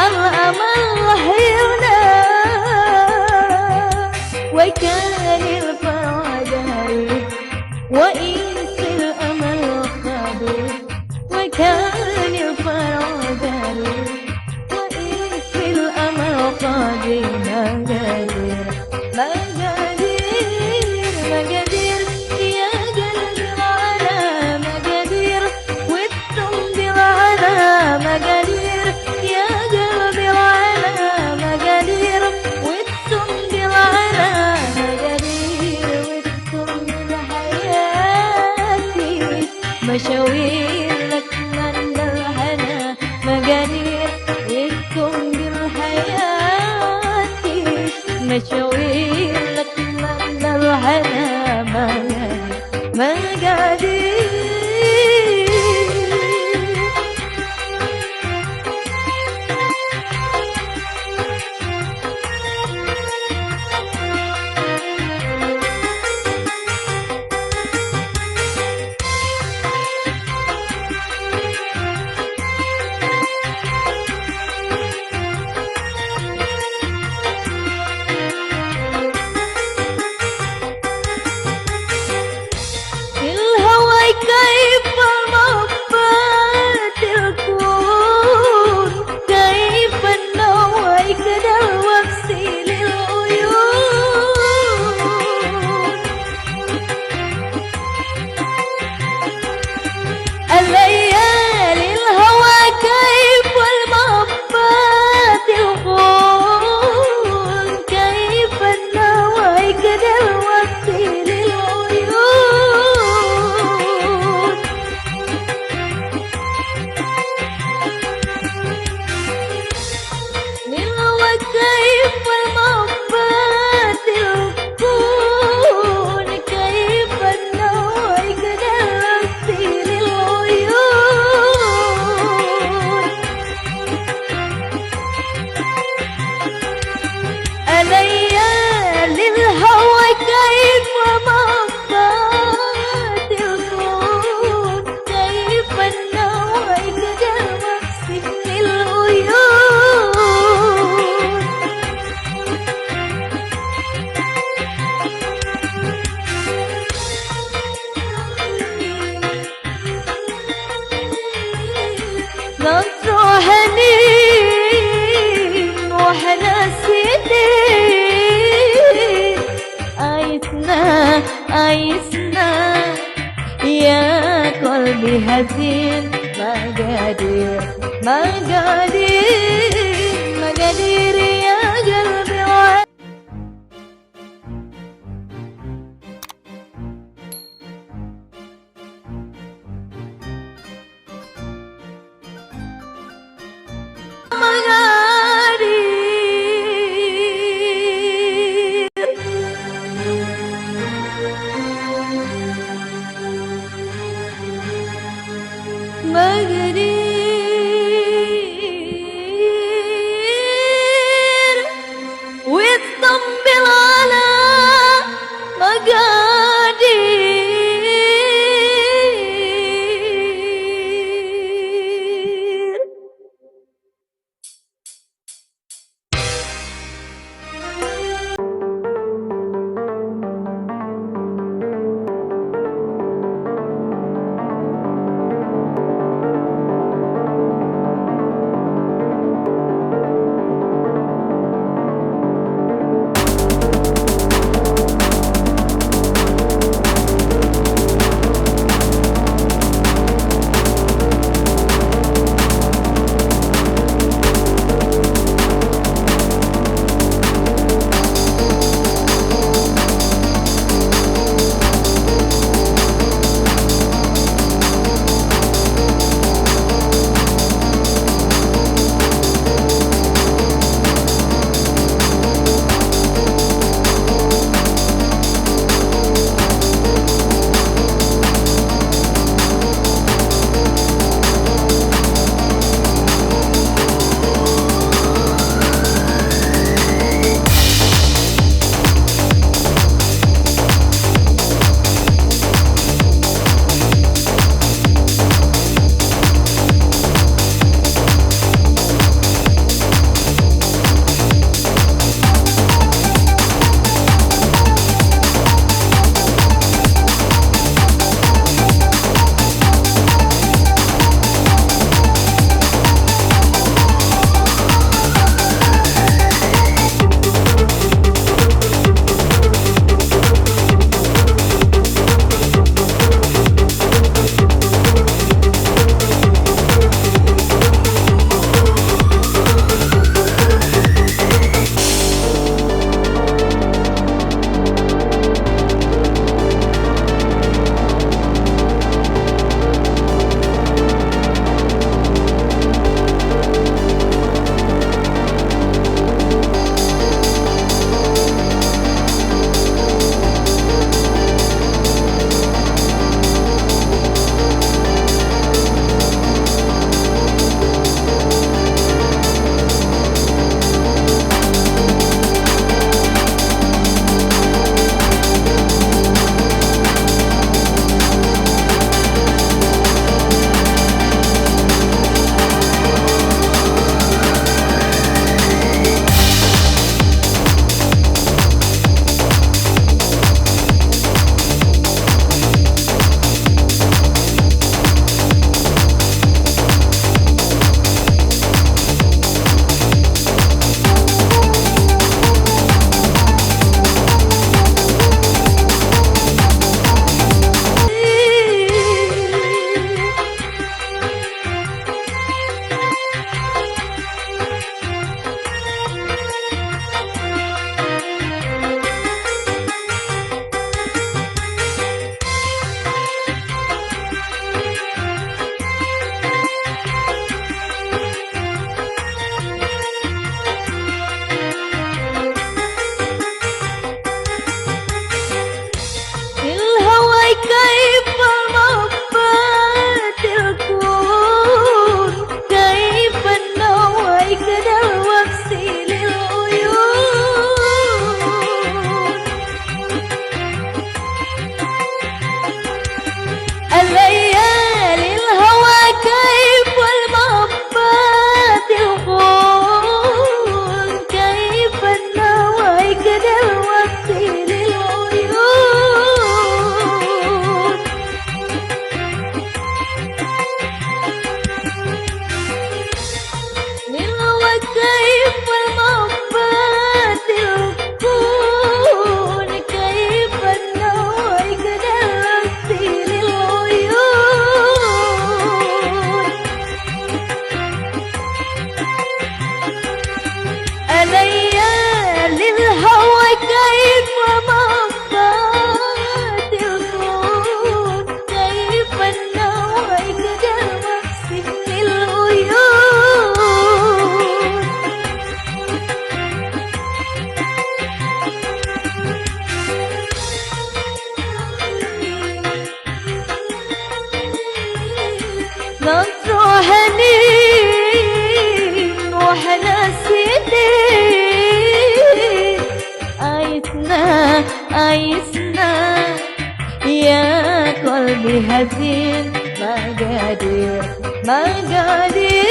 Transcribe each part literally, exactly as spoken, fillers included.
الأمل حيرنا وكان الفرج غريب وإن في الأمل قدير وكان الفرج غريب وإن في الأمل قدير مقادير مقادير مقادير يا قلبي على مقادير وتم بالعنا مقادير يا قلبي على مقادير وتم بالعنا مقادير وتم بحياتي مشاوير لك من الهنا مقادير وتم بالحياة مشاوير لك من الهنا مقادير مقادير الهوى كيف المحبة تكون كيف النوى كذا الوكس للعيون الليالي الهوى كيف المحبة تكون كيف النوى كذا الوكس للعيون للهوى كيف المحبة تكون كيف النوى كذا الوكس للعيون الليالي الهوى كيف مضت الكون كيف النوى كجمس العيون نطرح حنين وحنا سنين عايزنا عايزنا يا قلبي حزين مقادير مقادير مقادير يا قلبي مقادير ويتطبل على مقادير حنين وإحنا سنين عشنا، عشنا. يا قلبي حزين، مقادير، مقادير،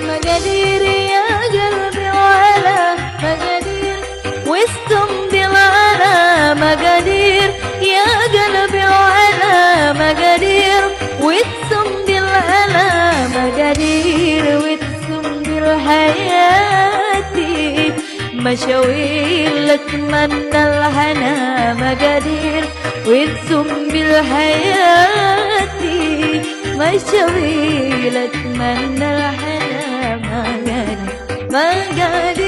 مقادير يا قلبي ولا مقادير. والسنبل على مقادير، يا قلبي وعلى مقادير. والسنبل على مقادير، والسنبل حياتي. مشاوير لتمنى الهنا مقادير، والسنبل حياتي. مشاوير لتمنى الهنا مقادير، مقادير.